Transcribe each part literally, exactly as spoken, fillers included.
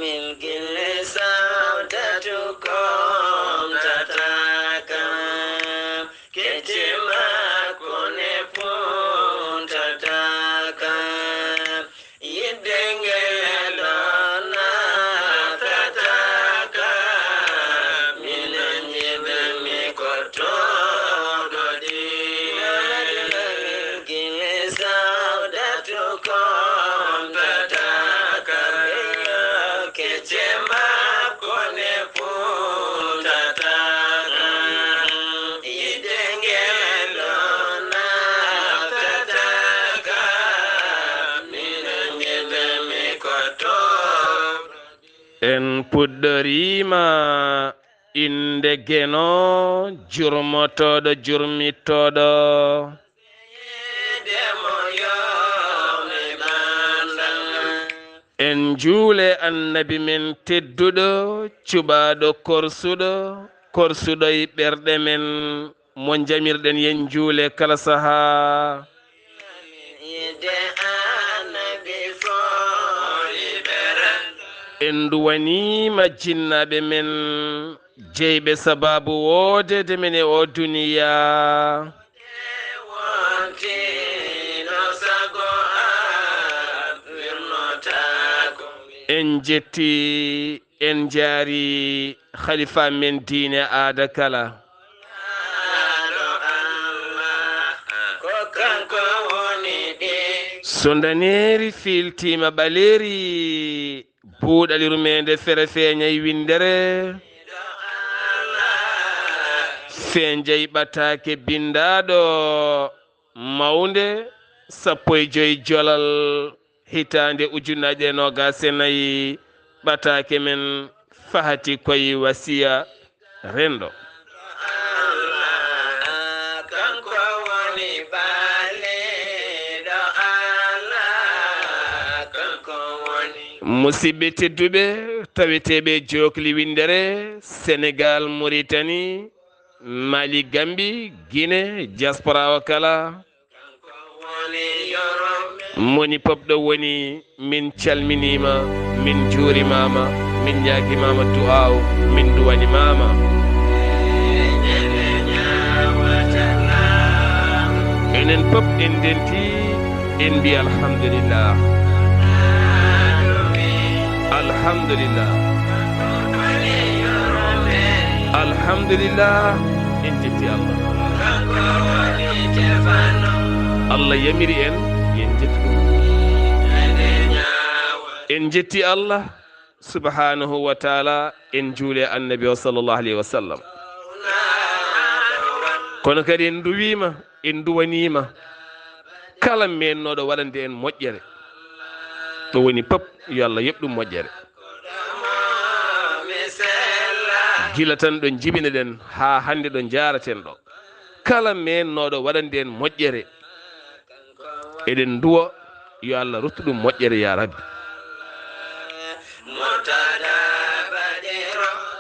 Min gille sawdatu kom tataka, kete makko ne puntataka. Yidde ngel ɗon natataka, minen njiɗmi ko toɗo diina. Gile sawdatu kontataka, kece makko ne puntataka. Yidde ngel ɗon natataka, minen njiɗmi ko toɗo. En puɗɗoriima innde Geno, jurmotooɗo, jurmittooɗo. En njuule Annabi men tedduɗo, cuɓaaɗo korsuɗo, korsuɗo e ɓerɗe men, mo njamirɗen yen njuule kala sahaa. En nduwaniima jinnaaɓe men, jeyɓe sabaabu woodeede men e oo duniyaa. En jetti, en njaari khalifa men diine aada kala. So ndaneeri fiiltiima ɓaleeri, buuɗal yurmeende fere feeñay winndere. Feeñay ɓataake binndaaɗo mawnde sappo e joy jolal hitaande ujunnaaje e noogaas e nayi, ɓataake men fahati koye wasiya renndo. Musidɓe tedduɓe, taweteeɓe jookli winndere, Senegaal, Muritani, Mali, Gambi, Gine, diaspora o kala. Moni pop ɗo woni, min calminiima, min njuurimaama, min ñaagimaama du'aaw, min nduwanimaama. Enen pop en ndenti, en mbi alhamdulillah. Alhamdulillah. Alhamdulillah. En jetti Allah. Allah yamiri en, en jetti ɗum. En jetti Allah subhanahu wa taala, en njuule Annabi o sallallahu alayhi wa sallam. Kono kadi en nduwiima, en nduwaniima kala meennooɗo waɗande en moƴƴere. Ɗo woni pop, yo Allah yoɓ ɗum moƴƴere. Gila tan ɗo njibinoɗen haa hannde ɗo njaaraten ɗo. Kala meennooɗo waɗande en moƴƴere, eɗen nduwa yo Allah ruttu ɗum moƴƴere, ya Rabbi.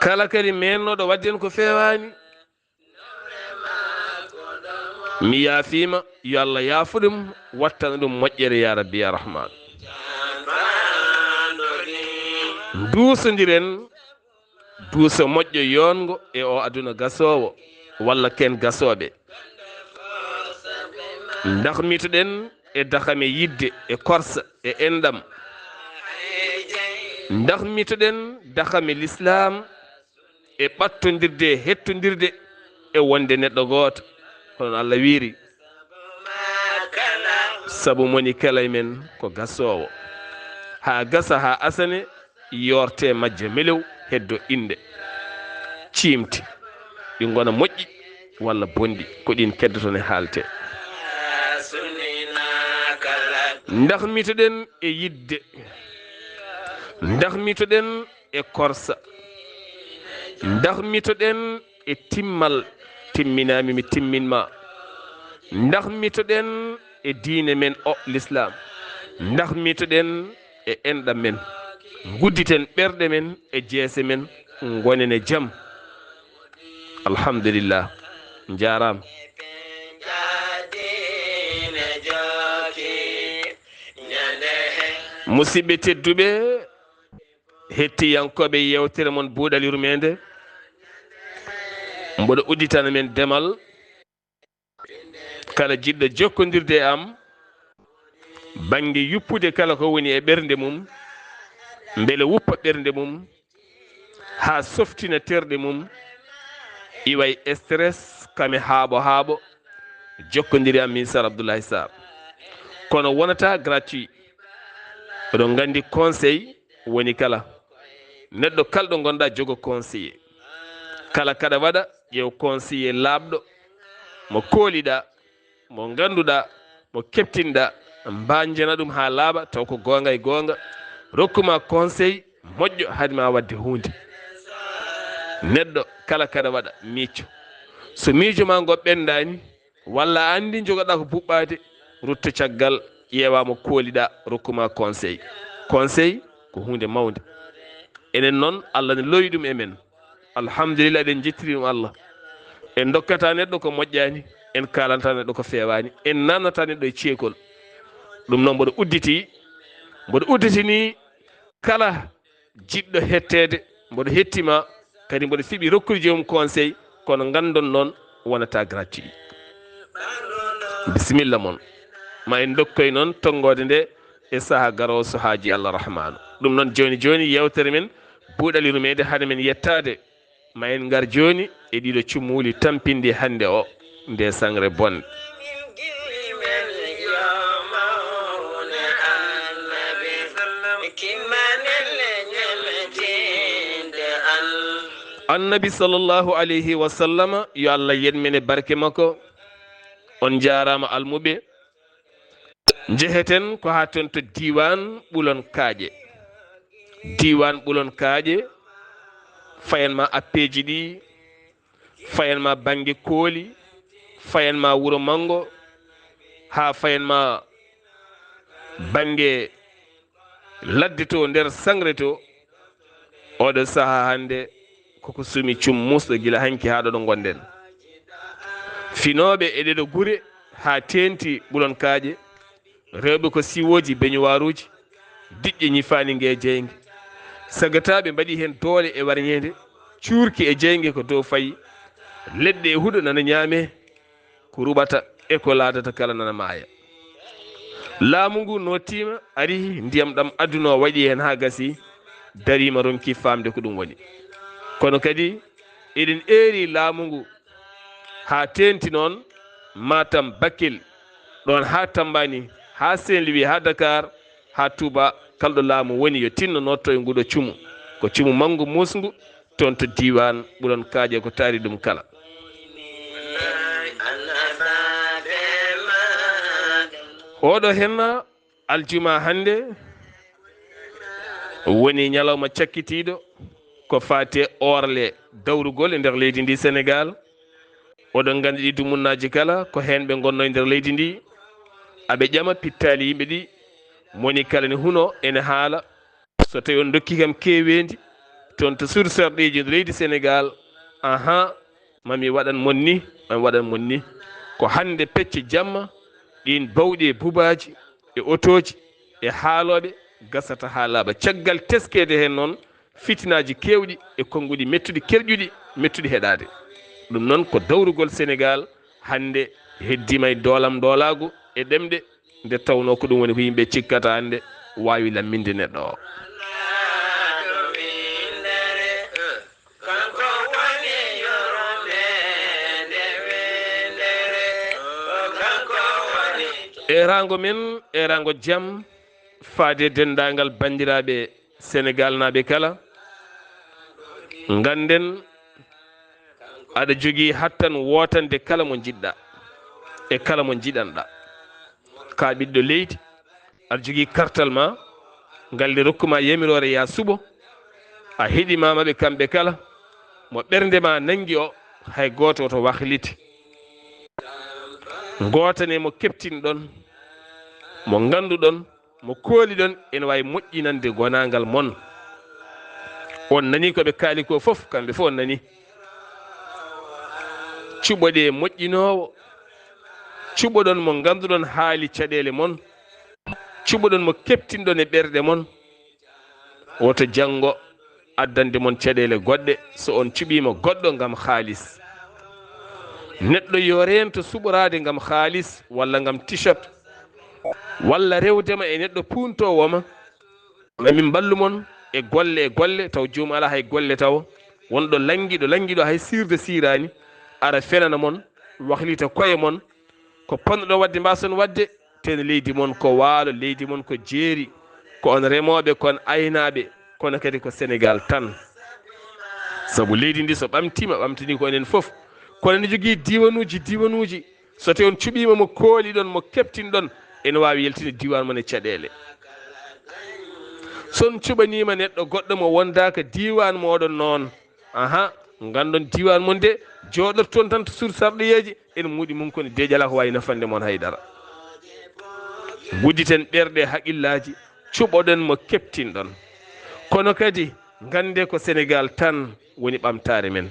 Kala kadi meennooɗo waɗde en ko feewaani, mi yaafiima, yo Allah yaafo ɗum, wattana ɗum moƴƴere, ya Rabbi, ya Rahmaan. Nduusondiren duuso moƴƴo yoongo e o aduna gasoowo, walla ken gasooɓe. Ndax mitoɗen e dakame yidde, e korsa, e enɗam. Ndax mitoɗen dakame lislaam, e ɓattondirde, e hettondirde, e wonde neɗɗo gooto, hono Allah wiiri. Sabu moni kala e men ko gasoowo. Haa gasa, haa asane, yoorte majje melew, heddo innde. Ciimti. Ɗi ngona moƴƴi walla bonɗi, ko ɗin keddoton e haalte. Ndax mitoɗen e yidde. Ndax mitoɗen e korsa. Ndax mitoɗen e timmal, timminaami mi timmin ma. Ndax mitoɗen e diine men o, Lislaam. Ndax mitoɗen e enɗam men. Ngudditen ɓerɗe men e jeese men, ngonen e jam. Alhamdulillah. Njaaraama. Musidɓe tedduɓe, Hettiyankooɓe yewtere mon Buuɗal Yurmeende, mboɗo udditana men demal kala jiɗɗo jokkondirde e am bannge yuppude kala ko woni e ɓernde mum, mbele wuppa ɓernde mum, haa softina terɗe mum, iwa e stress, kame haaɓo haaɓo, jokkondiri am min Sar Abdoulaye Sarr. Kono wonata gratuit. Oɗon nganndi conseil woni kala. Neɗɗo kala ɗo ngonɗa jogo conseiller. Kala kaɗa waɗa ƴeew conseiller laaɓɗo mo kooliɗa, mo ngannduɗa, mo keptinɗa, mbanjana ɗum haa laaɓa taw ko goonga e goonga. Rokkuma conseil moƴƴo haade ma waɗde huunde. Neɗɗo kala kaɗa waɗa miijo. So miijo ma ngo ɓendaani, walla a anndi jogoɗa ko buɓɓaade, rutto caggal, ƴeewa mo kooliɗa, rokkuma conseil. Conseil ko huunde mawnde. Enen noon, Allah ne loowi ɗum e men. Alhamdulillah, eɗen njettiri ɗum Allah. En dokkata neɗɗo ko moƴƴaani, en kaalanta neɗɗo ko feewaani, en naannata neɗɗo e ceekol. Ɗum noon mboɗo udditi, mboɗo udditini kala jiɗɗo hetteede, mboɗo hettima, kadi mboɗo fiɓi rokkude joomum conseil, kono nganndon noon wonata gratuit. Bisimilla mon. Ma en ndokkoy noon tonngoode nde e saha garoowo so haaji Allah Rahmaanu. Ɗum noon jooni jooni yewtere men Buuɗal Yurmeende hade men yettaade. Ma en ngar jooni e ɗiɗo cumuuli tampinɗi hannde o, nde sangre bonde. Annabi sallallahu alayhi wa sallama, yo Allah yetmene barke makko. On njaaraama almuɓe. Njeheten ko haa toon to diiwaan Ɓulon Kaaƴe. Diiwaan Ɓulon Kaaƴe, fayen ma appeeji ɗi, fayen ma bannge Kooli, fayen ma Wuro Manngo, haa fayen ma bannge ladde to, nder sangre to. Oɗo saha hannde koko sumi cum musɗo gila hanki haa ɗo ɗo ngonɗen. Finooɓe e ɗeɗo gure haa teenti Ɓulon Kaaƴe, rewɓe ko siwooji beñuwaaruuji, diƴƴe ñifaani nge jeynge. Sagataaɓe mbaɗi heen doole e warñeende, cuurki e jeynge ko dow fayi, leɗɗe e huɗo nana ñaame, ko ruɓata e ko laadata kala nana maaya. Laamu ngu nottiima, ari ndiyam ɗam aduna o waɗi heen haa gasi, dariima ronki faamde ko ɗum woni. Kono kadi eɗen eeri laamu ngu haa teenti noon Matam, Bakel, ɗoon haa Tambani, haa Saint-Louis, haa Dakar, haa Touba, kala ɗo laamu woni yo tinno notto e nguɗo cumu. Ko cumu manngu muusngu, toon to diiwaan Ɓulon Kaaƴe ko taari ɗum kala. Oɗo henna aljuma hannde woni ñalawma cakkitiiɗo ko faati e oorle dawrugol e nder leydi ndi Senegaal. Oɗon nganndi ɗi dumunnaaji kala ko heen ɓe ngonnoo e nder leydi ndi. Aɓe ƴama pittaali yimɓe ɗi, moni kala ne huno ene haala. So tawi on dokki kam keeweendi toon to suudu sarɗiiji leydi Senegaal, ahan, mami waɗan mon ni, mami waɗan mon ni. Ko hannde pecce jamma ɗiin bawɗi e bubaaji e otooji e haalooɓe gasata haa laaɓa. Caggal teskeede heen noon fitinaaji keewɗi e konnguɗi mettuɗi, kerƴuɗi, mettuɗi heɗaade. Ɗum noon ko dawrugol Senegaal hannde heddiima e doolam doolaagu e ɗemɗe. Nde tawnoo ko ɗum woni ko yimɓe cikkata hannde waawi lamminde neɗɗo o. Eeraango men, eeraango jam, faade denndaangal banndiraaɓe Senegaalnaaɓe kala. Ngannden aɗa jogii hattan wootande kala mo njiɗɗa e kala mo njiɗanɗa. Ka ɓiɗɗo leydi, aɗa jogii kartal ma, ngal nde rokku ma yamiroore ya suɓo. A heɗimaama ɓe kamɓe kala, mo ɓernde ma nanngi o, hay gooto woto wahlite. Ngootane mo keptinɗon, mo ngannduɗon, mo kooliɗon ene waawi moƴƴinande gonaangal mon. On nanii ko ɓe kaali ko fof, kamɓe fof on nanii. Cuɓoɗee moƴƴinoowo, cuɓoɗon mo ngannduɗon haali caɗeele mon, cuɓoɗon mo keptinɗon e ɓerɗe mon. Woto janngo addande mon caɗeele goɗɗe so on cuɓiima goɗɗo ngam haalis. Neɗɗo yo reento suɓoraade ngam haalis walla ngam t-shirt, walla rewde ma e neɗɗo puuntoowo ma. Ma min mballu mon e golle e golle, taw joomum alaa hay golle taw. Wonɗo lanngiɗo, lanngiɗo hay siirde siiraani, ara fenana mon, wahlita koye mon. Ko ponnoɗon waɗde mbaason waɗde, tee leydi mon ko waalo, leydi mon ko jeeri, ko on remooɓe, ko on aynaaɓe, kono kadi ko Senegaal tan. Sabu leydi ndi so ɓamtiima, ɓamtini ko enen fof. Kono ene jogii diiwanuuji, diiwanuuji, so tawii on cuɓiima mo kooliɗon, mo keptinɗon, ene waawi yaltinde diiwaan mon e caɗeele. So on cuɓaniima neɗɗo goɗɗo mo wondaaka diiwaan mooɗon noon, aha, nganndon diiwaan mon de, jooɗoto toon tan to suudu sarɗiyeeji, ene muuɗi mum kono deeƴi alaa ko waawi nafande mon hay dara. Ngudditen ɓerɗe e haqillaaji, cuɓoɗen mo keptinɗon. Kono kadi, nganndee ko Senegaal tan woni ɓamtaare men.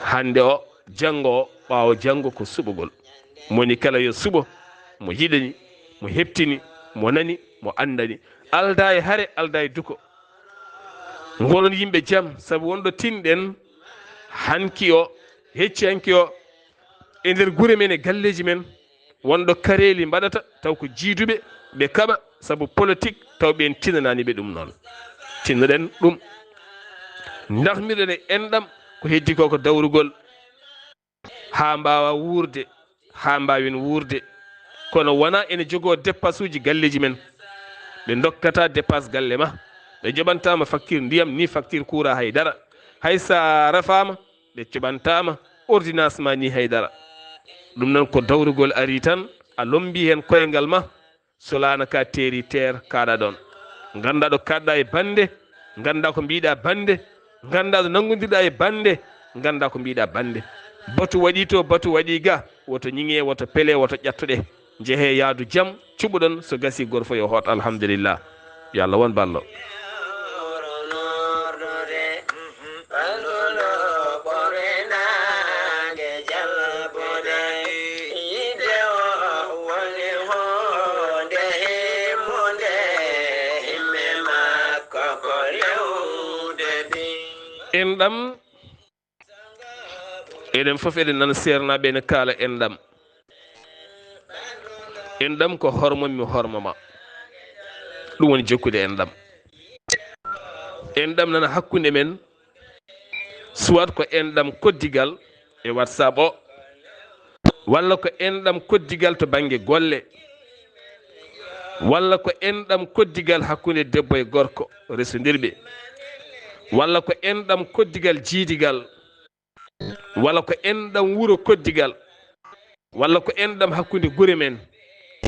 Hannde o, janngo o, ɓaawo janngo ko suɓagol. Moni kala yo suɓo, mo yiɗani, mo heɓtini, mo nani, mo anndani. Aldaa e hare, aldaa e duko. Ngonon yimɓe jam, sabu wonɗo tinɗen, hanki o, hecci hanki o, e nder gure men e galleeji men, wonɗo kareeli mbaɗata, taw ko jiiduɓe, ɓe kaɓa, sabu politik, taw ɓeen tinanaani ɓe ɗum noon. Tinnoɗen ɗum. Ndahmirɗen e enɗam, ko heddi ko ko dawrugol. Haa mbaawa wuurde, haa mbaawen wuurde. Kono wonaa ene jogoo depasuuji galleeji men. Ɓe ndokkataa depas galle ma. Ɓe njoɓantaa ma faktir ndiyam, ni faktir kuuraa hay dara. Hay so a rafaama, ɓe coɓantaa ma ordonnance ma ni hay dara. Ɗum noon ko dawrugol arii tan, a lommbii heen koyngal ma. So laana ka teeri teer, kaaɗa ɗoon. Nganndaa ɗo kaaɗɗaa e bannde, nganndaa ko mbiiɗaa bannde, nganndaa ɗo nanngondirɗaa e bannde, nganndaa ko mbiiɗaa bannde. Batu waɗii to, batu waɗii ga, woto ñiŋee, woto pelee, woto ƴattoɗee. Njehee yaadu jam, cuɓoɗon, so gasii gooto fof yo hoot, alhamdulillah. Yo Allah won ballo. Enɗam, eɗen fof eɗen nana seernaaɓe ene kaala enɗam. Enɗam ko hormo mi hormo ma. Ɗum woni jokkude enɗam. Enɗam nana hakkunde men, soit ko enɗam koddigal e WhatsApp o, walla ko enɗam koddigal to bannge golle, walla ko enɗam koddigal hakkunde debbo e gorko resondirɓe, walla ko enɗam koddigal jiidigal, walla ko enɗam wuro koddigal, walla ko enɗam hakkunde gure men,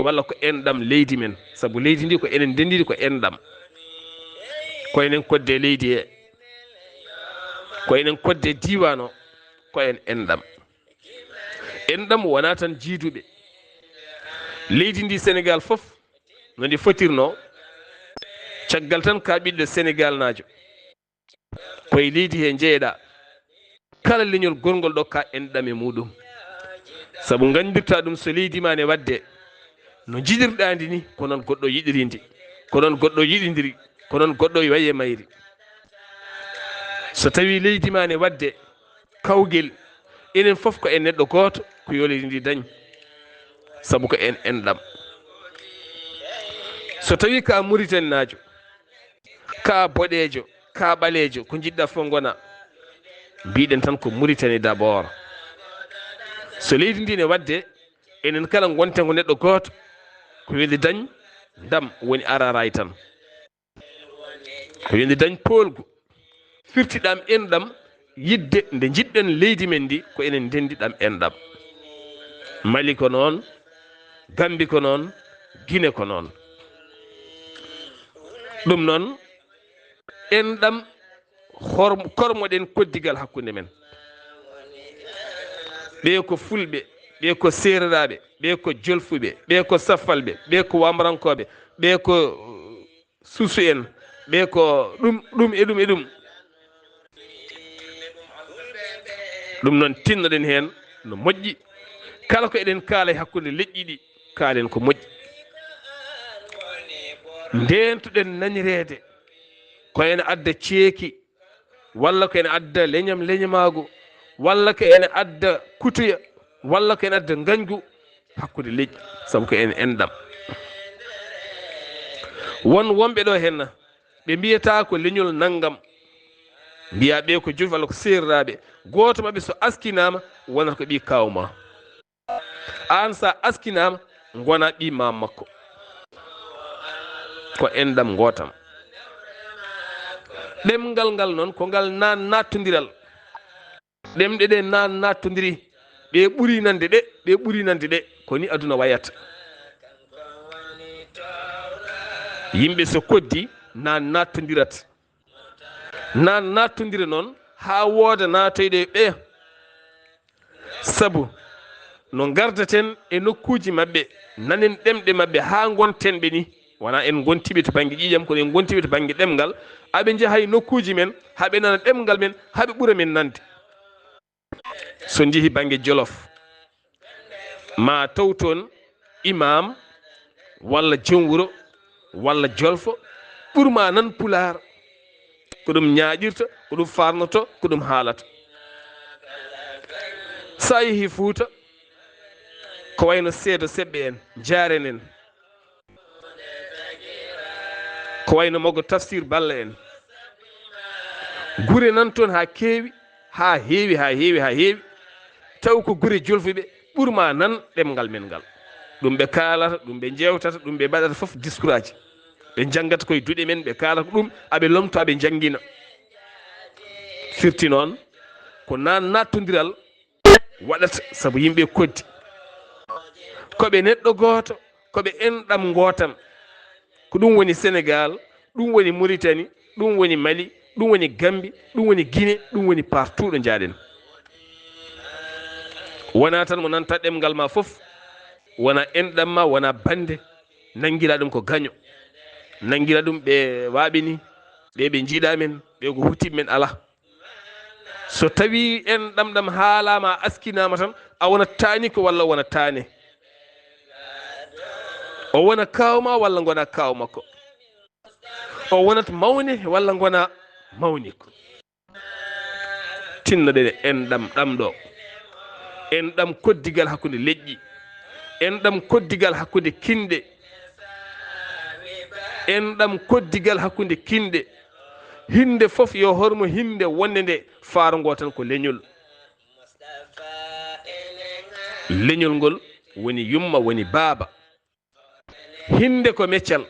walla ko enɗam leydi men. Sabu leydi ndi ko enen ndenndi ndi ko enɗam. Ko enen kodde leydi he, ko enen kodde diiwaan o, ko en enɗam. Enɗam wonaa tan jiiduɓe. Leydi ndi Senegaal fof no ndi fotirnoo, caggal tan ka ɓiɗɗo Senegaalnaajo. Koye leydi he njeyeɗaa. Kala leñol gorngol ɗo ka enɗam e muɗum. Sabu nganndirta ɗum so leydi ma ne waɗde, no njiɗirɗaa ndi ni, ko noon goɗɗo yiɗiri ndi. Ko noon goɗɗo yiɗindiri. Ko noon goɗɗo wayi e mayri. So tawii leydi ma ne waɗde kawgel, enen fof ko en neɗɗo gooto, ko yo leydi ndi dañ. Sabu ko en enɗam. So tawii ka Muritaninaajo, ka boɗeejo, ka ɓaleejo, ko njiɗɗa fof ngona. Mbiɗen tan ko Muritani d'abord. So leydi ndi ne waɗde, enen kala ngonten ko neɗɗo gooto, ko wiyde dañ ndam woni araray tan. Ko wiyde dañ poolgu. Firti ɗam enɗam, yiɗde nde njiɗɗen leydi men ndi, ko enen ndenndi ɗam enɗam. Mali ko noon, Gambi ko noon, Gine ko noon. Ɗum noon, enɗam hor-, kormoɗen koddigal hakkunde men. Ɓee ko Fulɓe, ɓee ko Seereraaɓe, ɓee ko Jolfuɓe, ɓee ko Saffalɓe, ɓee ko Wamrankooɓe, ɓee ko Susu en, ɓee ko ɗum, ɗum e ɗum e ɗum. Ɗum noon, tinnoɗen heen no moƴƴi. Kala ko eɗen kaala e hakkunde leƴƴi ɗi, kaalen ko moƴƴi. Ndeentuɗen nanireede, Ko ene adda ceeki, walla ko ene adda leñam leñamaagu, walla ko ene adda kutuya, walla ko ene adda ngañgu hakkunde leƴƴi, sabu ko en enɗam. Won wonɓe ɗo henna, ɓe mbiyata ko leñol nanngam, mbiya ɓe ko Jolof walla ko Seereraaɓe, gooto maɓɓe so askinaama wonata ko ɓii kaaw ma. Aan sa askinaama ngona ɓii maam makko. Ko enɗam ngootam. Ɗemngal ngal noon ko ngal naan naattondiral. Ɗemɗe ɗe naan naattondiri, ɓe ɓuri nande ɗe, ɓe ɓuri nande ɗe. Ko ni aduna wayata. Yimɓe so koddi naan naattondirat. Naan naattondira noon haa wooda naatoyɗo e ɓeya. Sabu no ngardaten e nokkuuji maɓɓe, nanen ɗemɗe maɓɓe haa ngonten ɓe ni. Wonaa en ngontiiɓe to bannge ƴiiƴam, kono en ngontiiɓe to bannge ɗemngal. Aɓe njaha e nokkuuji men, haa ɓe nana ɗemngal men, haa ɓe ɓura men nande. So njehi bannge Jolof, ma taw toon imaam walla jom wuro walla jolfo ɓurma nan pulaar. Ko ɗum ñaaƴirta, ko ɗum farnoto, ko ɗum haalata. So a yehi Fuuta, ko wayno seedo seɓɓe en, jaaren en. Ko wayno Mogo Tafsir Balla en. Gure nan toon haa keewi, haa heewi, haa heewi, haa heewi. Taw ko gure jolfuɓe ɓurma nan ɗemngal men ngal. Ɗum ɓe kaalata, ɗum ɓe njeewtata, ɗum ɓe mbaɗata fof discouraaji. Ɓe njanngata koye duɗe men, ɓe kaalata ko ɗum, aɓe lomto, aɓe njanngina. Firti noon, ko naan naattondiral waɗata sabu yimɓe koddi. Ko ɓe neɗɗo gooto, ko ɓe enɗam ngootam. Ko ɗum woni Senegaal, ɗum woni Muritani, ɗum woni Mali, ɗum woni Gambi, ɗum woni Gine, ɗum woni partout ɗo njaaɗen. Wonaa tan mo nanta ɗemngal ma fof, wona enɗam ma, wona bannde, nanngira ɗum ko gaño. Nanngira ɗum ɓe waaɓe ni, ɓe ɓe njiiɗa men, ɓe ko huutiɓe men, alaa. So tawii enɗam ɗam haalaama, a askinaama tan, a wonat taaniko walla wona taane. O wona kaaw ma walla ngona kaaw makko. O wonat mawne walla ngona mawnikko. Tinnoɗen enɗam ɗam ɗo. Enɗam koddigal hakkunde leƴƴi. Enɗam koddigal hakkunde kinɗe. Enɗam koddigal hakkunde kinɗe. Hinnde fof yo hormo hinnde wonde nde faaro ngo tan ko leñol. Leñol ngol woni yumma, woni baaba. Hinnde ko meccal.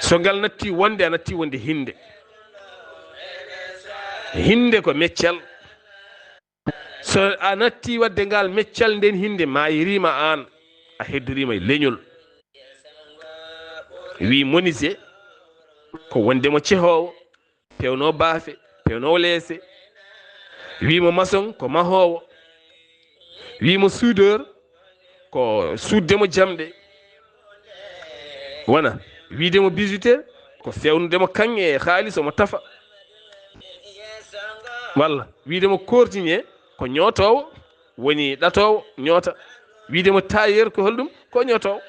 So ngal natti wonde, a natti wonde hinnde. Hinnde ko meccal. So a natti waɗde ngal meccal, nden hinnde maayiriima aan, a heddoriima e leñol. Wi menuisier ko wonde mo cehoowo, pewno baafe, pewno leese. Wi mo maçon ko mahoowo. Wi mo soudeur ko suutde mo jamɗe. Wona wiide mo bijoutier ko fewnude mo kaŋŋe e haalis omo tafa. Walla wiide mo cordonnier ko ñootoowo, woni ɗatoowo ñoota. Wiide mo tailleur ko holɗum? Ko ñootoowo.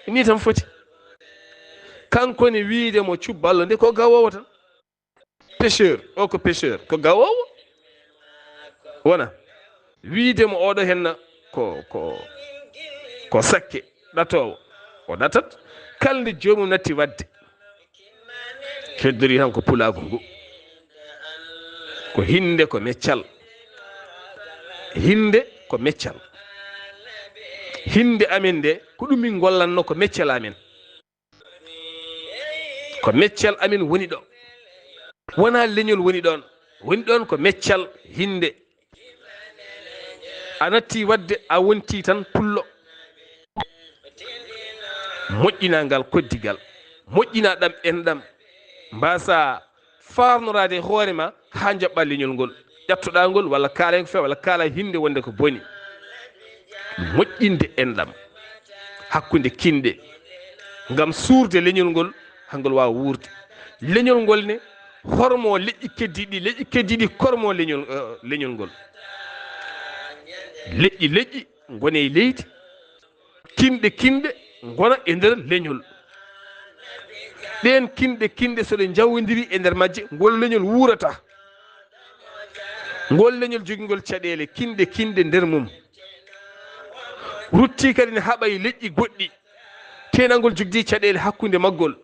Ni tan foti. Kanko ne wiide mo cubballo nde ko gawoowo tan. Pêcheur, o ko pêcheur, ko gawoowo. Wona wiide mo oɗo henna ko, ko, ko sakke ɗatoowo, o ɗatat. Kala nde joomum natti waɗde, heddori tan ko pulaagu ngu. Ko hinnde ko meccal. Hinnde ko meccal. Hinnde amen nde, ko ɗum min ngollanno, ko meccal amen. Ko meccal amin woni ɗo. Wonaa leñol woni ɗoon. Woni ɗoon ko meccal hinnde. A natti waɗde, a wonti tan pullo. Moƴƴinaa ngal koddigal. Moƴƴinaa ɗam enɗam. Mbaasa faarnoraade e hoore ma haa njaɓɓaa leñol ngol. Ƴattoɗaa ngol walla kaalaa ko feewa walla kaalaa hinnde wonde ko boni. Moƴƴinde enɗam hakkunde kinɗe ngam suurde leñol ngol, haa ngol waawa wuurde. Leñol ngol ne hormoo leƴƴi keddiiɗi, leƴƴi keddiiɗi kormoo leñol, eh, leñol ngol. Leƴƴi leƴƴi ngona e leydi, kinɗe kinɗe ngona e nder leñol. Ɗeen kinɗe, kinɗe, so ɗe njawondiri e nder majje, ngol leñol wuurata. Ngol leñol jogingol caɗeele kinɗe, kinɗe nder mum. Rutti kadi ne haɓa e leƴƴi goɗɗi. Teenangol jogdi caɗeele hakkunde maggol.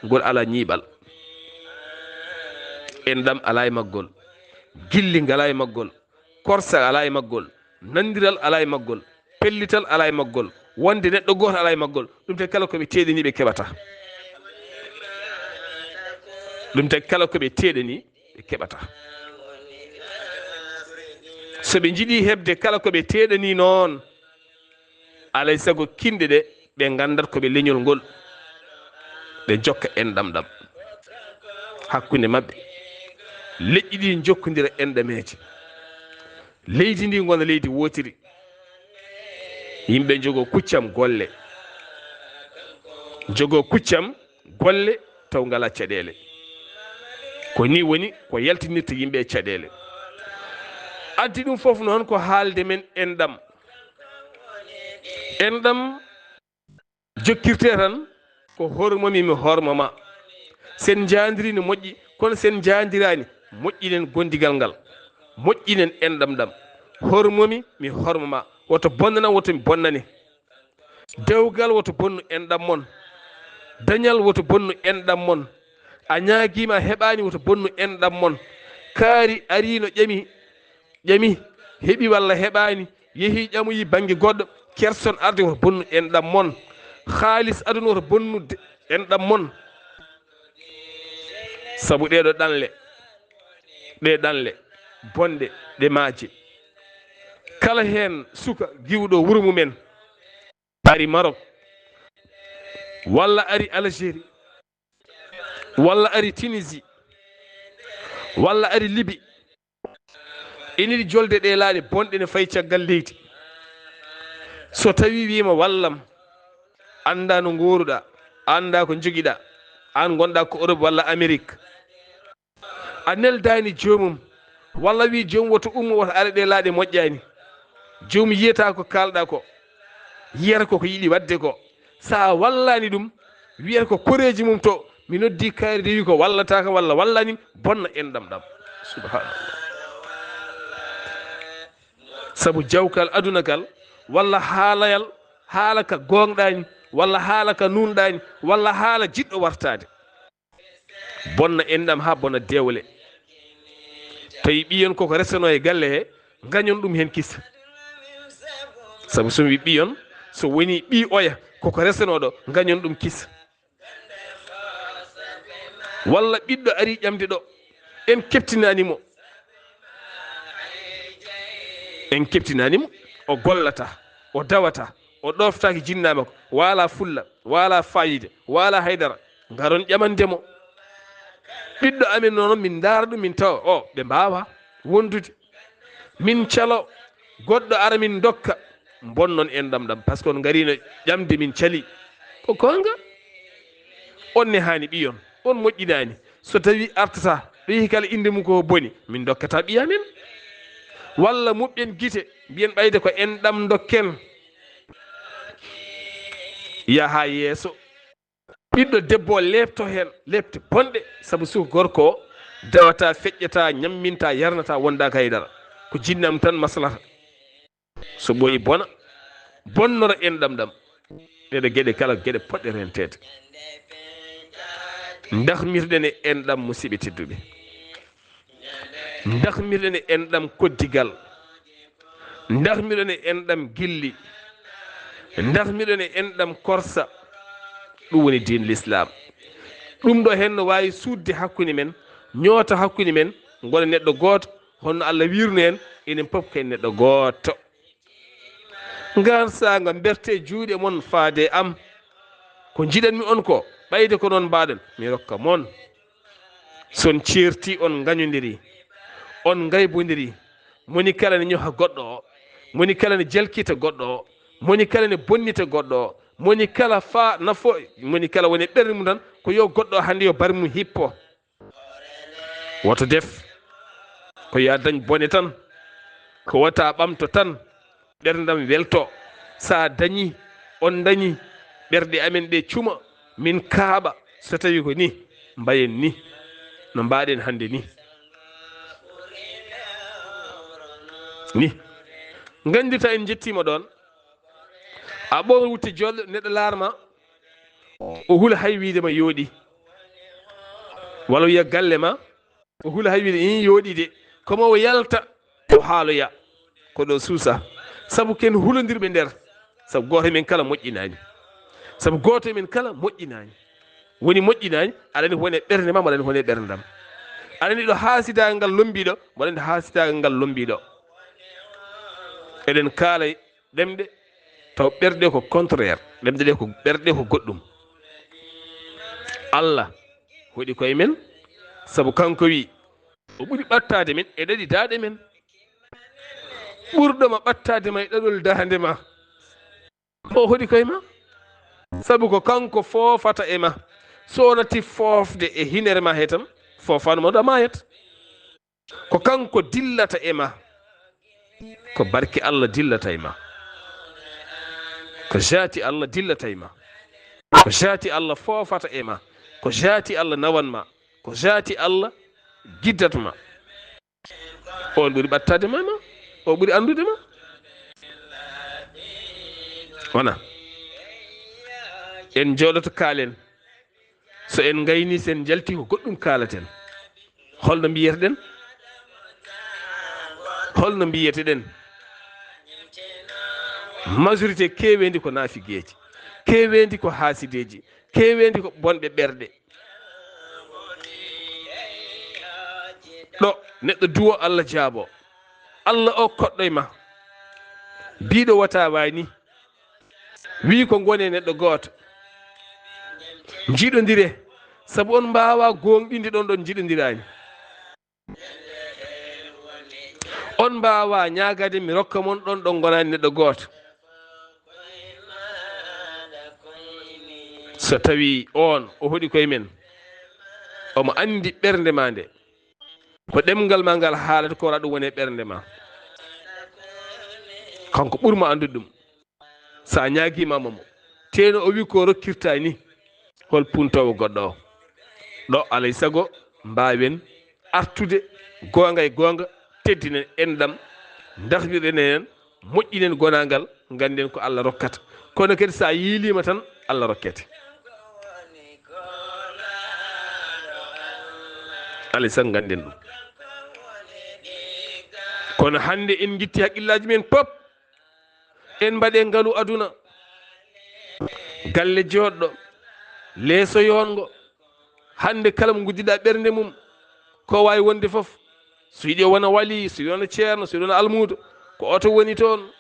Ngol alaa ñiiɓal. Enɗam alaa e maggol. Gilli ngalaa e maggol. Korsa alaa e maggol. Nanndiral alaa e maggol. Pellital alaa e maggol. Wonde neɗɗo gooto alaa e maggol. Ɗum tagi kala ko ɓe teeɗanii ɓe keɓata. Ɗum tagi kala ko ɓe teeɗanii ɓe keɓata. So ɓe njiɗii heɓde kala ko ɓe teeɗanii noon, alay sago kinɗe ɗe, ɓe nganndat ko ɓe leñol ngol, ɓe jokka enɗam ɗam hakkunde maɓɓe. Leƴƴi ɗi njokkondira enɗameeje. Leydi ndi ngona leydi wootiri. Yimɓe njogoo kuccam golle. Njogoo kuccam golle taw ngalaa caɗeele. Ko nii woni ko yaltinirta yimɓe e caɗeele. Addi ɗum fof noon ko haalde men enɗam. Enɗam jokkirtee tan ko hormomi mi hormoma. Sen njaandiri ne moƴƴi, kono sen njaandiraani, moƴƴinen gondigal ngal. Moƴƴinen enɗam ɗam. Hormomi mi hormoma. Woto bonnanam, woto mi bonnane. Dewgal woto bonnu enɗam mon. Dañal woto bonnu enɗam mon. A ñaagiima a heɓaani, woto bonnu enɗam mon. Kaari ariino ƴami, ƴami, heɓi walla heɓaani, yehi ƴamoyi bannge goɗɗo, kerson arde woto bonnu enɗam mon. Haalis aduna woto bonnu de-, enɗam mon. Sabu ɗeeɗo ɗanle, ɗe ɗanle bonɗe, ɗe maaje. Kala heen suka giwɗo wuro mumen, ari Maroc, walla ari Algérie, walla ari Tunisie, walla ari Libi, ina yiɗi jolde ɗe laaɗe bonɗe ne fayi caggal leydi. So tawi wiima wallam, annda no ngooruɗa, annda ko jogiɗa, an gonɗa ko Europe walla Amérique. A neldaani joomum, walla wi joomum woto ummo, woto ara, ɗe laaɗe moƴƴaani. Joomum yiyata ko kaalɗa ko, yiyata ko ko yiɗi waɗde ko. So a wallaani ɗum, wiyata ko koreeji mum to, mi noddi kaari rewi ko wallata kam walla wallaani, bonna enɗam ɗam. Subhanallah. Sabu jawkal aduna kal, walla haalayal, haala ka goongɗaani, walla haala ka nuunɗaani, walla haala jiɗɗo wartaade. Bonna enɗam haa bona dewle. Tawi ɓiyon koko resano e galle he, gañon ɗum heen kisa. Sabu so mi ɓiyon, so woni ɓi oya koko resanoɗo, gañon ɗum kisa. Walla ɓiɗɗo ari ƴamde ɗo, en keptinaani mo. En keptinaani mo, o gollata, o dawata, o ɗoftaaki jinnaama ko, waala fulla, waala fayida, waala haydara. Ngaron ƴamande mo. Ɓiɗɗo amen noon, min ndaara ɗum, min tawa, o, ɓe mbaawa wondude. Min calo, goɗɗo ara min dokka, bonnon enɗam ɗam, par ce que on ngariino ƴamde min cali. Ko goonga. On ne haani ɓiyon, on moƴƴinaani. So tawi artata, ɓeyi kala innde mum ko boni, min dokkata ɓiya men. Walla muɓɓen gite, mbiyen ɓayde ko enɗam dokken. Yaha yeeso. Ɓiɗɗo debbo o leepto heen, leepte bonɗe, sabu suka gorko o dewata, feƴƴata, ñamminta, yarnata, wondaaka haydara. Ko jinnam tan maslata. So ɓooyi bona, bonnora enɗam ɗam. Ɗeɗe geɗe kala geɗe poɗɗe renteede. Ndahmirɗen e enɗam, musiɓɓe tedduɓe. Ndahmirɗen e enɗam koddigal. Ndahmirɗen e enɗam gilli. Ndahmirɗen e enɗam korsa. Ɗum woni diin l'islam. Ɗum ɗo heen no waawi suuɗde hakkunde men, ñoota hakkunde men, ngona neɗɗo gooto, honno Allah wiirno en, enen pop ko en neɗɗo gooto. Ngaan saanga mbertee juuɗe mon faade am. Ko njiɗanmi on ko, ɓayde ko noon mbaɗon, mi rokka mon. So on ceerti, on ngañondiri, on ngaybondiri, moni kala ne ñoha goɗɗo o, moni kala ne jalkita goɗɗo o, moni kala ne bonnita goɗɗo o, moni kala faa nafo, moni kala woni e ɓernde mum tan, ko yo goɗɗo o hannde yo bar mum hippo. Woto def ko yo a dañ bone tan, ko wota ɓamto tan, ɓerndam welto. So a dañi, on dañi, ɓerɗe amen ɗe cuma, min kaaɓa, So tawi ko ni mbayen ni, no mbaɗen hannde ni. Ni. Nganndirta en njettiima ɗoon. A ɓoowa wutte jolɗo, neɗɗo laar ma, o hula hay wiide ma yooɗi. Walla wiya galle ma, o hula hay wiide, "Ii, yooɗi de." Komo o yalta, o haaloya. Ko ɗo suusa. Sabu ken hulondirɓe nder. Sabu gooto e men kala moƴƴinaani. Sabu gooto e men kala moƴƴinaani. Woni moƴƴinaani, aɗa anndi ko woni e ɓernde ma, mboɗo anndi ko woni e ɓernde am. Aɗa anndi ɗo haasidaagal lombii ɗo, mboɗo anndi haasidaagal ngal lombii ɗo. Eɗen kaala ɗemɗe, taw ɓerɗe ko contraire. Ɗemɗe ɗe ko, ɓerɗe ko goɗɗum. Allah hoɗi koye men, sabu kanko wi, o ɓuri ɓattaade men e ɗaɗi daaɗe men. Ɓurɗo ma ɓattaade ma e ɗaɗol daande ma. O hoɗi koye ma. Sabu ko kanko foofata e ma. So o natti foofde e hinere ma he tan, foofano mo ɗo maayat. Ko kanko dillata e ma. Ko barke Allah dillata e ma. Ko jaati Allah dillata e ma. Ko jaati Allah foofata e ma. Ko jaati Allah nawan ma. Ko jaati Allah giddat ma. On ɓuri ɓattaade ma, ma. O ɓuri anndude ma. Wona. En jooɗoto kaalen. So en ngayni, so en njalti, ko goɗɗum kaalaten. Holno mbiyeteɗen? Holno mbiyeteɗen? Majorité keeweendi ko naafigeeji, keeweendi ko haasideeji, keeweendi ko bonɓe ɓerɗe. Ɗo neɗɗo duwo, Allah jaabo. Allah o koɗɗo e ma. Biiɗo wata waay ni. Wii ko ngone neɗɗo gooto. Njiɗondire. Sabu on mbaawa gooŋɗinde ɗon ɗon njiɗondiraani. On mbaawa ñaagade mi rokka mon ɗon ɗon ngonaani neɗɗo gooto. So tawi on o hoɗi koye men, omo anndi ɓernde ma nde. Ko ɗemngal ma ngal haalata ko wara ɗum woni e ɓernde ma. Kanko ɓurma anndude ɗum. So a ñaagiima mo mo, teno o wi ko rokkirta ni, hol puntoowo goɗɗo o? Ɗo alay sago mbaawen artude goonga e goonga, teddinen enɗam, darnirɗen en, moƴƴinen gonaangal, ngannden ko Allah rokkata. Kono kadi so a yiiliima tan, Allah rokkete. Alay sago ngannden ɗum. Kono hannde en ngitti haqqillaaji men pop. En mbaɗe ngalu aduna, galle jooɗɗo, leeso yoongo. Hannde kala mo nguddiɗa ɓernde mum, ko waawi wonde fof, so yiɗi o wona wali, so yiɗi wona ceerno, so yiɗi wona almuudo, ko oto woni toon,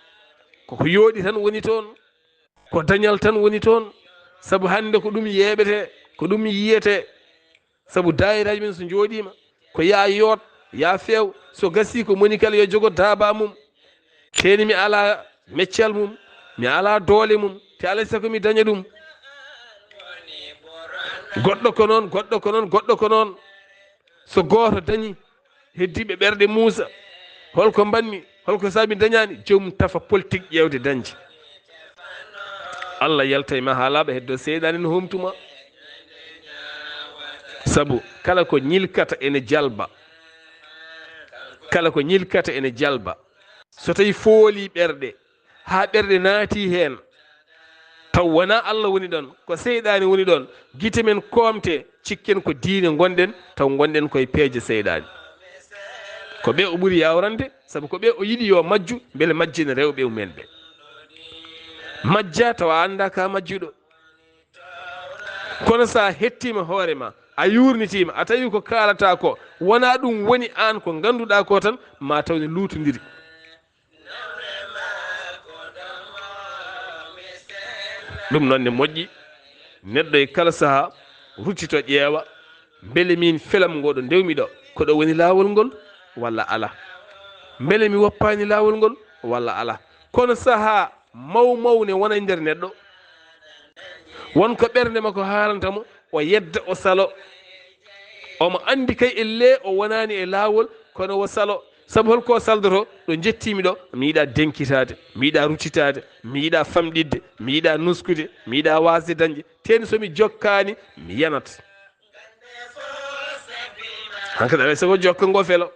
koko yooɗi tan woni toon, ko dañal tan woni toon. Sabu hannde ko ɗum yeeɓete, ko ɗum yiyete. Sabu daayiraaji men so njooɗiima, ko yaa yoot, yaa feew, so gasii ko moni kala yo jogo daaba mum. Teni mi alaa meccal mum, mi alaa doole mum, te alay sago mi daña ɗum. Goɗɗo ko noon, goɗɗo ko noon, goɗɗo ko noon. So gooto dañi, heddiiɓe ɓerɗe muusa. Holko mbaɗmi? Holko saabi dañaani? Joom tafa politik ƴeewde dañde. Allah yalta e ma haa laaɓa, heddo seyɗaane no humtuma. Sabu kala ko ñilkata ene jalba. Kala ko ñilkata ene jalba. So tawi fooli ɓerɗe, haa ɓerɗe naati heen, taw wonaa Allah woni ɗoon, ko seyɗaani woni ɗoon, gite men koomte, cikken ko diine ngonɗen, taw ngonɗen koye peeje seyɗaani. Ko ɓe o ɓuri yaawrande, sabu ko ɓe o yiɗi yo majju, mbele majjina rewɓe mumen ɓe. Majja tawa a anndaa ka majjuɗo. Kono so a hettiima hoore ma, a yuurnitiima, a tawi ko kaalata ko, wonaa ɗum woni aan ko ngannduɗaa ko tan, ma taw ne luutondiri. Ɗum noon ne moƴƴi, neɗɗo e kala sahaa ruttito ƴeewa, mbele miin felam ngo ɗo ndewmi ɗo, ko ɗo woni laawol ngol walla alaa? Mbele mi woppaani laawol ngol walla alaa? Kono sahaa maw maw ne wona e nder neɗɗo, won ko ɓernde makko haalanta mo, o yedda, o salo. Omo anndi kay ellee o wonaani e laawol, kono o salo. Sabu hol ko saldoto? Ɗo njettiimi ɗo, mi yiɗaa denkitaade, mi yiɗaa rutitaade, mi yiɗaa famɗitde, mi yiɗaa nuskude, mi yiɗaa waasde dañde. Teeni so mi jokkaani, mi yanat. Hankadi alay sago jokka ngo felo.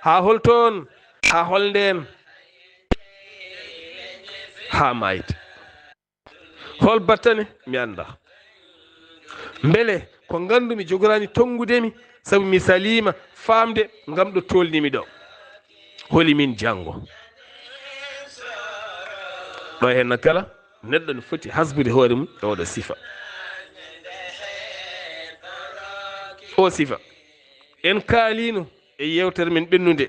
Haa hol toon? Haa hol ndeen? Haa maayde. Hol battane? Mi anndaa. Mbele ko nganndu-mi jogoraani tonngude mi, sabu mi saliima faamde ngam ɗo toolnii-mi ɗo. Holi min janngo? Ɗo heen kala, neɗɗo no foti hasbude hoore mum e oɗo sifa. O sifa. En kaaliino e yeewtere men ɓennunde.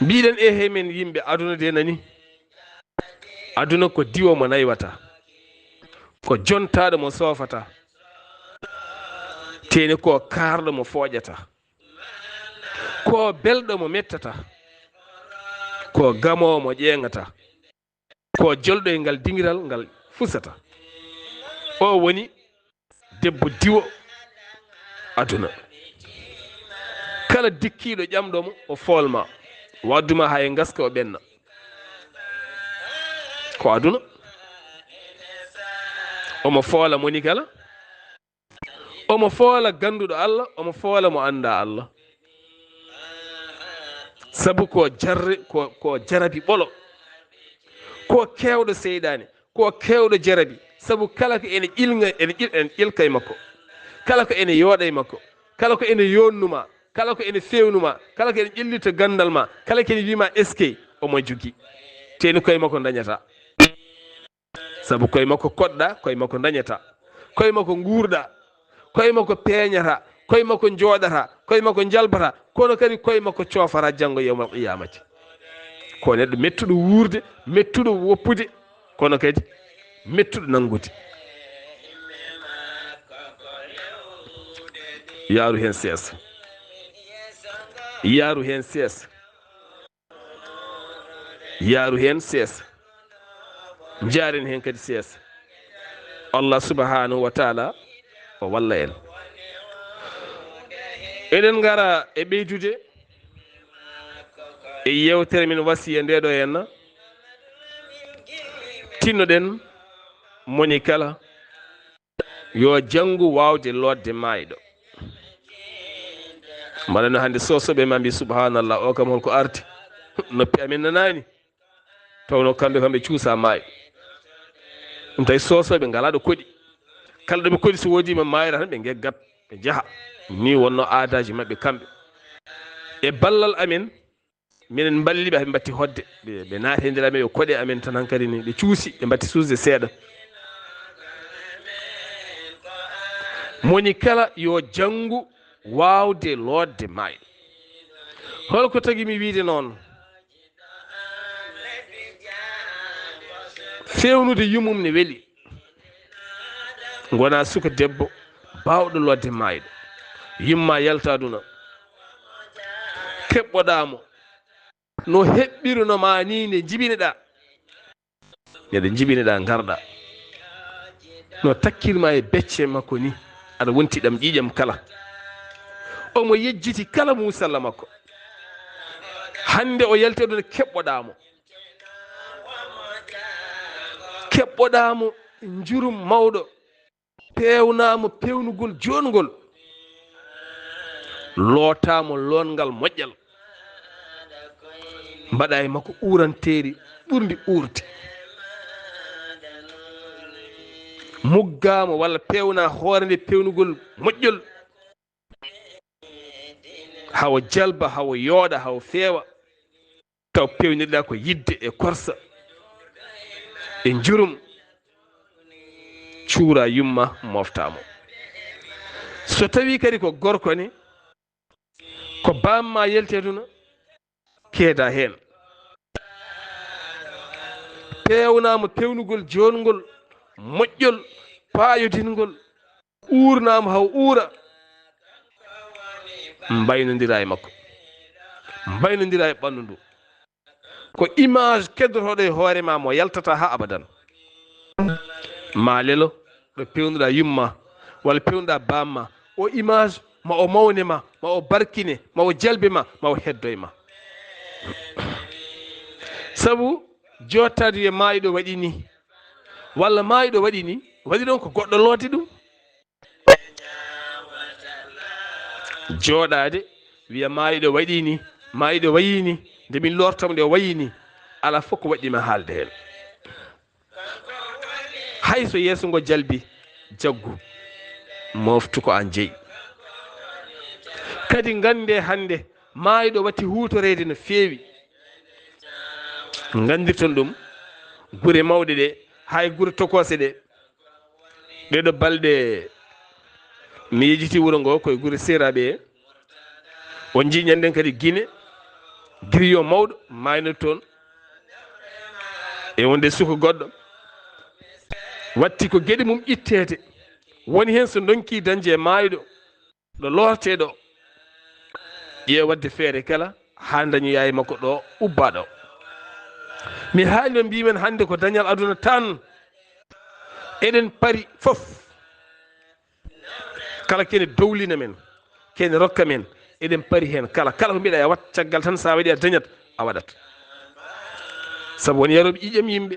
Mbiɗen, ehe, men yimɓe aduna de nani. Aduna ko diwo mo naywata, ko jontaaɗo mo soofata, teeni ko kaarɗo mo fooƴata, ko belɗo mo mettata, ko gamoowo mo ƴeeŋata, ko jolɗo e ngal dingiral ngal fusata. O woni debbo diwo aduna. Kala dikkiiɗo ƴamɗo mo, o foolma, waddu ma haa e ngaska o ɓenna. Ko aduna. Omo foola moni kala. Omo foola gannduɗo Allah, omo foola mo anndaa Allah. Sabu ko jarre, ko, ko jarabi ɓolo. Ko keewɗo seyɗaane, ko keewɗo jarabi. Sabu kala ko ene ƴilŋa, ene ƴil-, ene ƴilka e makko. Kala ko ene yooɗa e makko. Kala ko ene yonnuma, kala ko ene fewnuma, kala ko ene ƴellita ganndal ma, kala ko ene wima eskey, omo jogii. Teeni koye makko dañata. Sabu koye makko koɗɗa, koye makko dañata. Koye makko nguurɗa, koye makko peeñata, koye makko njooɗata, koye makko njalbata, kono kadi koye makko coofata janngo yawmal qiyamati. Ko neɗɗo mettuɗo wuurde, mettuɗo woppude, kono kadi mettuɗo nanngude. Yaaru heen seesa. Yaaru heen seesa. Yaaru heen seesa. Njaaren heen kadi seesa. Allah subhanahu wa taala o walla en. Eɗen ngara e ɓeydude e yeewtere men wasiya nde ɗo henna. Tinnoɗen moni kala yo janngu waawde lootde maayɗo. Mbaɗa no hannde Soosooɓe ma mbi, "Subhanallah, o kam holko arti?" Noppi amen nanaani. Tawno kamɓe kam ɓe cuusa maayɓe. Ɗum tawi Soosooɓe ngalaa ɗo koɗi. Kala ɗo ɓe koɗi so woodii ma maayra tan ɓe ngeggat, ɓe njaha. Nii wonno aadaaji maɓɓe kamɓe. E ballal amen, minen mballi ɓe, ɓe mbatti hoɗde. Ɓe, ɓe naati e nder amen, ɓe koɗe amen tan hankadi ni, ɓe cuusi, ɓe mbatti suusde seeɗa. Moni kala yo janngu waawde lootde maayɗo. Hol ko tagi mi wiide noon? Feewnude yummum ne weli. Ngona suka debbo baawɗo lootde maayɗo. Yumma yalta aduna. Keɓɓoɗaa mo. No heɓɓiruno ma ni nde jibinoɗaa. Nde jibinoɗaa ngarɗaa. No takkirma e becce makko ni. Aɗa wonti ɗam ƴiiƴam kala. Omo yejjiti kala muusalla makko. Hannde o yalti aduna keɓɓoɗaa mo. Keɓɓoɗaa mo njurum mawɗo. Peewnaama peewnugol joongol. Lootaama loongal moƴƴal. Mbaɗa e makko uuranteeri ɓurndi uurde. Muggaama walla peewnaa hoore nde peewnugol moƴƴol. Hawo jalba, hawo yooɗa, hawo feewa. Taw peewnirɗaa ko yidde e korsa e njurum, cuura yumma moftaa mo. So tawii kadi ko gorko ne, ko baamma yalti aduna, keeda heen. Peewnaa mo peewnugol joongol, moƴƴol, paayodingol, uurnaama haw uura, mbaynondira e makko, mbaynondira e ɓanndu ndu. Ko image keddotooɗo e hoore ma mo yaltata haa abadan. Ma lelo ɗo peewnuɗaa yumma walla peewnuɗaa bamma, o image ma o mawne ma, ma o barkine, ma o jalbe ma, ma o heddoy ma. Sabu jottaade yo maayɗo waɗi ni, walla maayɗo waɗi ni, waɗi ɗon ko goɗɗo looti ɗum. Jooɗaade, wiya maayɗo waɗi ni, maayɗo wayi ni, nde min lortam nde o wayi ni, alaa fof ko waɗɗi ma haalde heen. Hay so yeeso ngo jalbi, jaggu, mooftu ko aan jeyi. Kadi ngannde hannde, maayɗo watti huutoreede no feewi. Nganndirton ɗum, gure mawɗe ɗe, hay gure tokoose ɗe, ɗeɗo balɗe mi yejiti wuro ngo koye gure seeraaɓe he. On njii ñannden kadi Gine, griyo mawɗo maayno toon. E wonde suka goɗɗo watti ko geɗe mum itteede. Woni heen so ndonki dañde e maayɗo, ɗo loortee ɗo, ƴeew waɗde feere kala haa dañoyaa e makko ɗo ubbaa ɗo. Mi haali no mbiimen hannde ko dañal aduna tan. Eɗen pari fof. Kala kene dowlina men, kene rokka men, eɗen pari heen. Kala, kala ko mbiɗa a wat caggal tan, so a waɗi a dañat, a waɗat. Sabu won yarooɓe ƴiiƴam yimɓe,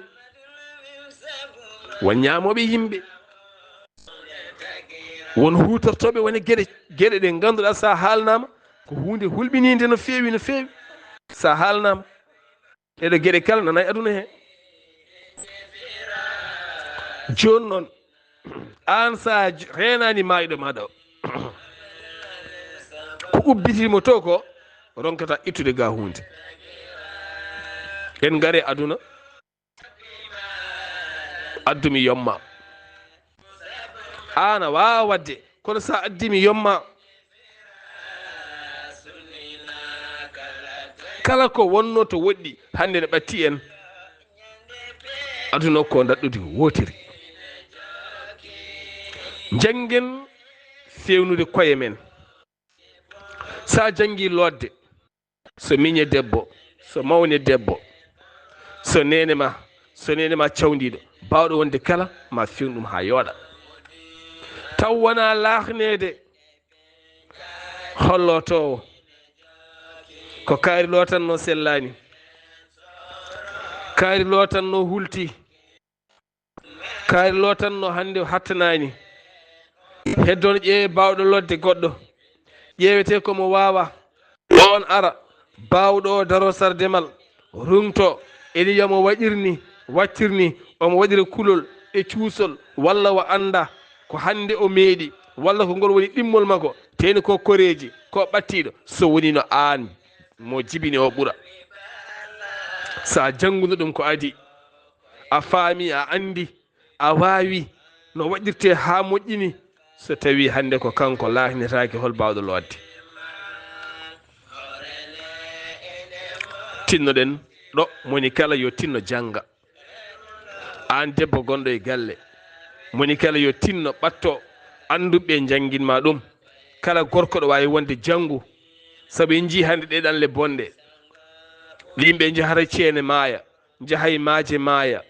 won ñaamooɓe yimɓe, won huutortooɓe wone geɗe, geɗe ɗe ngannduɗaa so a haalnaama ko huunde hulɓiniinde no feewi, no feewi. So a haalnaama, ɗeɗo geɗe kala nana e aduna he. Jooni noon, aan so a j-, reenaani maayɗo maaɗa o, ko ubbiti mo to ko, ronkata ittude ga huunde. En ngare aduna, addu mi yomma. Aan a waawa waɗde, kono so a addi mi yomma. Kala ko wonno to woɗɗi, hannde ne ɓatti en. Aduna ko daɗɗudi wootiri. Njanngen fewnude koye men. So a janngi lootde, so miñe debbo, so mawne debbo, so neene ma, so neene ma cawndiiɗo, baawɗo wonde kala, ma fewn ɗum haa yooɗa. Taw wonaa laahneede, hollotoowo ko kaari lootanno sellaani, kaari lootanno hulti, kaari lootanno hannde hattanaani. Heddono ƴeewe baawɗo lootde goɗɗo, ƴeewetee ko mo waawa. On ara, baawɗo o daro sar demal, ruŋto, ene wiya mo waɗir ni, waccir ni, omo waɗira kulol e cuusol, walla o annda ko hannde o meeɗi, walla ko ngol woni ɗimmol makko, teyni ko koreeji, ko ɓattiiɗo, so wonino aan mo jibini o ɓura. So a jannguno ɗum ko adii, a faami, a anndi, a waawi no waɗirtee haa moƴƴini, so tawii hannde ko kanko laahnetaake, hol baawɗo lootde? Tinnoɗen ɗo, moni kala yo tinno jannga. Aan debbo gonɗo e galle, moni kala yo tinno ɓatto annduɓe njannginma ɗum. Kala gorko ɗo waawi wonde janngu, sabu en njii hannde ɗee ɗanle bonɗe. Yimɓe njahata ceene maaya, njahay maaje maaya,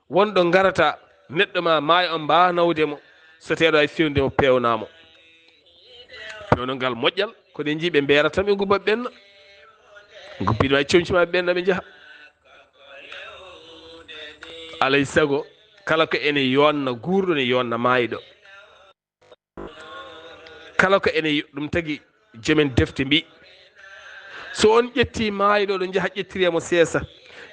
wonɗo ngarata, neɗɗo ma maaya, on mbaawa nawde mo, so tawii aɗa waawi fewnude mo, peewnaa mo. Peewno ngal moƴƴal, kono en njii ɓe mbeerata tan, ɓe ngubba ɓenna. Ngubbiiɗo ma e comci ma ɓenna, ɓe njaha. Alay sago, kala ko ene yonna guurɗo ne yonna maayɗo. Kala ko ene yo-, ɗum tagi joomen defte mbi, so on ƴetti maayɗo ɗo njaha ƴettiree mo seesa,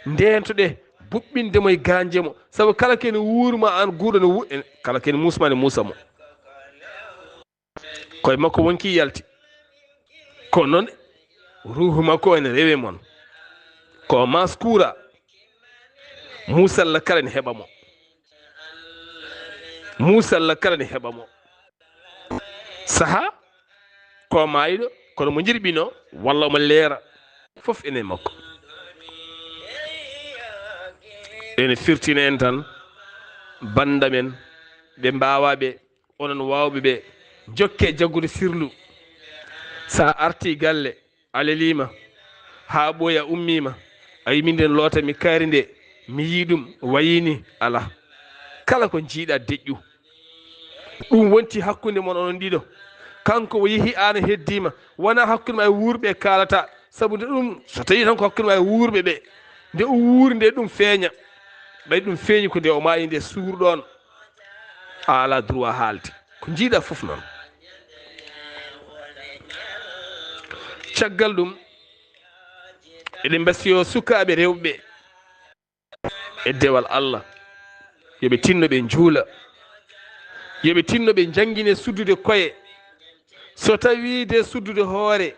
ndeentoɗe buɓɓinde mo e gaañde mo, sabu kala ko ene wuurma aan guurɗo ne wu-, kala ko ene muusma ne muusa mo. Koye makko wonki yalti. Kono noon, ruuhu makko ene rewe mon. Ko maskura. Muusalla kala ne heɓa mo. Muusalla kala ne heɓa mo. Saha ko maayɗo, kono mo jirɓino, walla omo leera, fof ene makko. Ene firtina en tan, bannda men, ɓe mbaawa ɓe, onon waawɓe ɓe, jokke jaggude sirlu. Sa arti galle, a leliima, haa ɓooya ummiima, a wi min nden loota mi kaari nde, mi yii ɗum, wayii ni, alaa. Kala ko njiiɗa deƴƴu. Ɗum wonti hakkunde mon onon ɗiɗo. Kanko o yehi, aan a heddiima. Wonaa hakkunde ma e wuurɓe kaalata. Sabu nde ɗum, so tawii tan ko hakkunde ma e wuurɓe ɓe, nde o wuuri nde ɗum feeña. Ɓay ɗum feeñi ko nde o maayi nde suur ɗoon. A alaa droit haalde. Ko njiiɗa fof noon. Caggal ɗum, eɗen mbasiyoo sukaaɓe rewɓe e dewal Allah, yo ɓe tinno ɓe njuula, yo ɓe tinno ɓe njanngine suddude koye. So tawii de suddude hoore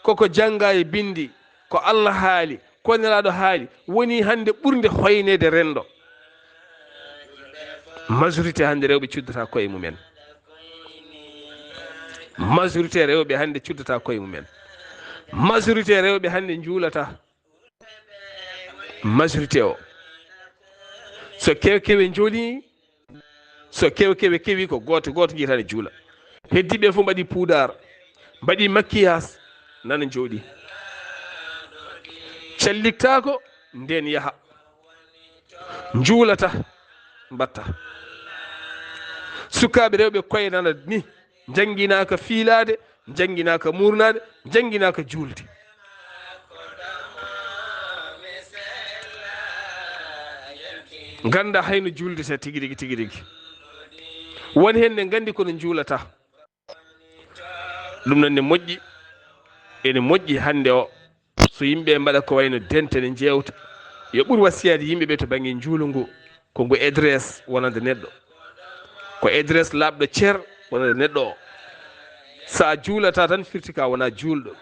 koko jannga e binndi, ko Allah haali, ko Nelaaɗo haali, woni hannde ɓurnde hoyneede renndo. Majorité hannde rewɓe cuddataa koye mumen. Majorité rewɓe hannde cuddataa koye mumen. Majorité rewɓe hannde njuulataa. Majorité o, so kewkewe njooli, so kewkewe kewi, ko gooto gooto njiyata ne juula. Heddiiɓe fof mbaɗi puudar, mbaɗi maquillage, nana njooɗi. Calliktaako, ndeen yaha. Njuulata, mbatta. Sukaaɓe rewɓe koye nana ni, njannginaaka fiilaade, njannginaaka muurnaade, njannginaaka juulde. Ngannda hayno juulde sa tigi rigi, tigi rigi. Won heen ne nganndi kono njuulata. Ɗum noon ne moƴƴi, ene moƴƴi hannde o, so yimɓe mbaɗa ko wayno dente ne njeewta, yo ɓur wasiyaade yimɓe ɓe to bannge njuulu ngu, ko ngu adresse wonande neɗɗo. Ko adresse laaɓɗo cer wonande neɗɗo o. So a juulata tan firti ka wona juulɗo.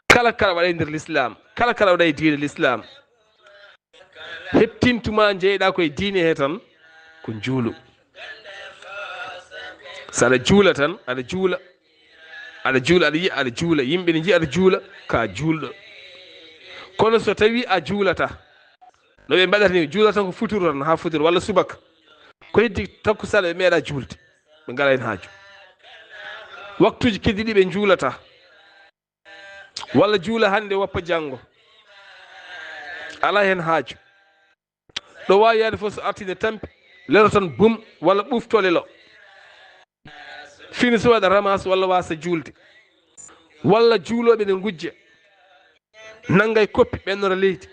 Kala kala waɗa e nder l'islam, kala kala waɗa e diine l'islam, heptintuma jeyɗa koye diine he tan, ko njuulu. So aɗa juula tan, aɗa juula, aɗa juula, aɗa yiya, aɗa juula, yimɓe ne njiya aɗa juula, ka juulɗo. Kono so tawi a juulata, no ɓe mbaɗata ni, juula tan ko futuro tan, ha futuro, walla subaka. Ko heddi takkusaan ɓe meeɗa juulde, ɓe ngala hen haaju. Waktuuji keddiɗi ɓe njuulata, walla juula hannde, woppa janngo, ala hen haaju. Ɗo waawi yaade fof, so arti ne tampi, lelo tan bum, walla ɓufto lelo. Fini so waɗa ramas walla wasa juulde. Walla juulooɓe ne ngujja. Nanngay koppi ɓennora leydi.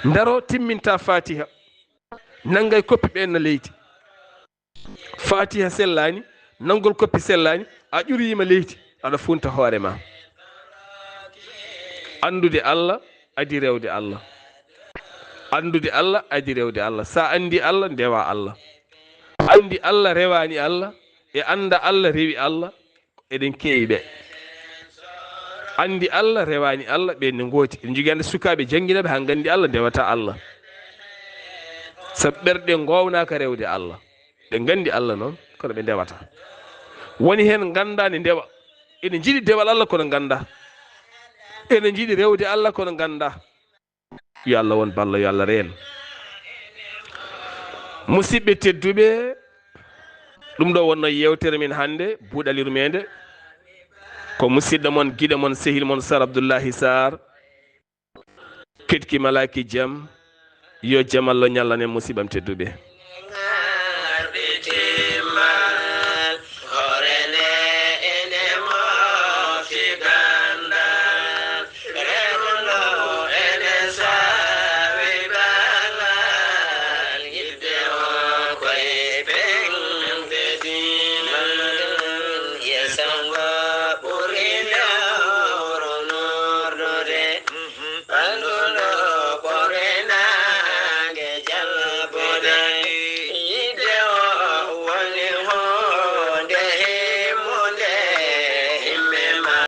Ndaro timminta Fatiha. Nanngay koppi ɓenna leydi. Fatiha sellaani, nanngol koppi sellaani, a ƴuriima leydi, aɗa funta hoore ma. Anndude Allah adi rewde Allah. Anndude Allah adi rewde Allah. Sa anndi Allah, ndewa Allah. Anndi Allah rewaani Allah, e annda Allah rewi Allah, eɗen keewi ɓe. Anndi Allah rewaani Allah, ɓe ne ngooti. Eɗen njogii hannde sukaaɓe jannginaɓe haa nganndi Allah, ndewata Allah. Sabu ɓerɗe ngownaaka rewde Allah. Ɓe nganndi Allah noon, kono ɓe ndewata. Woni heen ngannda ne ndewa. Ene njiɗi dewal Allah, kono ngannda. Ene njiɗi rewde Allah, kono ngannda. Yo Allah won ballo, yo Allah reen. Musidɓe tedduɓe, ɗum ɗo wonno yeewtere men hannde, buuɗal yurmeende. Ko musidɗo mon, giɗo mon, sehil mon, Sar Abdullahi Sar. Ketki malaaki jam, yo jam Allah ñallanen musiɓam tedduɓe.